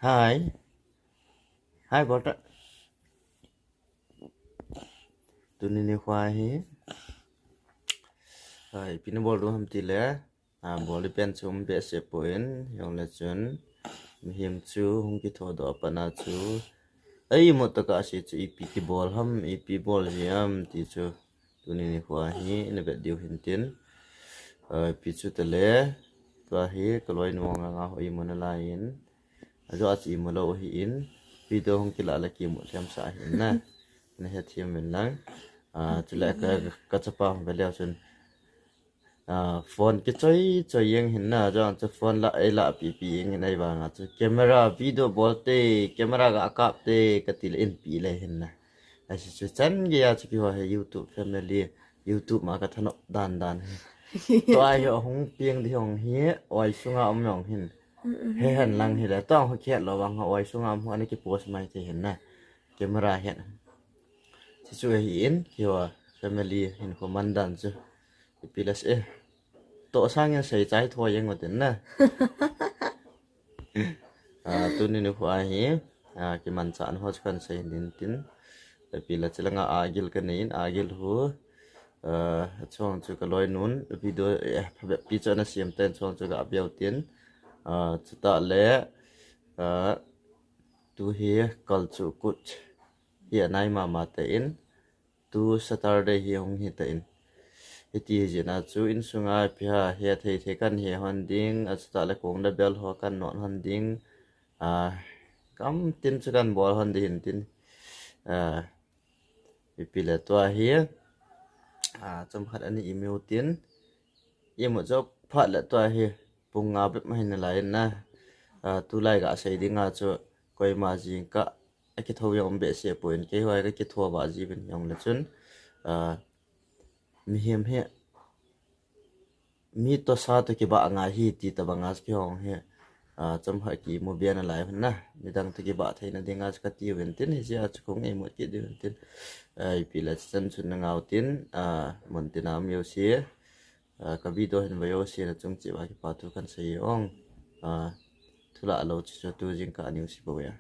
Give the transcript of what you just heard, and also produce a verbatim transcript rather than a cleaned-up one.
Hi. Hi, Walter. Tuni nikho hi. Hi, ipi nabol ding ham tile. A, bol ding pen chu um behseh poi, jongle chun mihem chu hung kithodoh a pat a chu, a imut tokah a chu ipi kibol ham, ipi bol ji ham ti chu tuni nikho hi ina vet diu hintin. A, ipi chu tale, tua hi kaloinu anga ho imut nalai in, ajo a chu imut lou ahin, video hung kilah le kimu lhem sah ahin na. Nahethem uvin lang. A, chule ka, kachapa hung ve leu chun, a, phone kichoi choi jeng hin na, jong chu phone la, ei la pipi jeng hin, ahivanga chu camera video bol te, camera ga kap te, kati le in pi le hin na. Ahi chu chan gei a chu keiho hi YouTube family, YouTube ma kathanop dan dan hi. Tua hi ahung piang ding jong hi, oi sunga um jong hin. He hen lang hile, tua ho khet lou vang ho oi sunga um ho ana kipost mai thei hin na. Camera hin. Chuchu ahin, keiho family hinkho mandan chu. Ipi le se. Toh sangin sei chai tho jeng utin na. A, tuni nikho ahi, a, kimanchah ho chu kahin sei hintin. Ipi le chulanga agil kanei in, agil hu. A, chuang chu kaloinun, video, eh, phabep pi chu ana sem ten chuang chu ga veu tin. A, chutah le, a, tu hi kal chu kut hi anai mama ta in. Tu Saturday hi hung hi ta in. Hiti hi jeh a chu insunga ipi ha, hethei thei kahin he hon ding, a chutah le kong le bel ho kahin not hon ding. A, gamtin chu kahin bol hon ding hintin. A, ipi le tua hi. A, chomkhat ana imut tin. Imut jou phat le tua hi. Pung nga bep ma hin nalai in na. A, tulai ga sei dinga chu koima jingkah a kitho jong um behseh poi, keiho hi kakitho vah jiuvin jongle chun. A, mihem hi mi tosa toh kibah ngai hi ti tabanga chu keiho hi. A, chomkhat kimu be nalai uvin na. Midang toh kibah theina dinga chu kati uvin tin, hijeh a chu kong imut kit diu hintin. A, ipi le chan chun na ngau tin, a, muntina um jouse. A, ka video hin ve jouse na chung cheh uva kipa thu kahin sei ong. A, thulah lou chu chu tu jingkah a news hi bou a.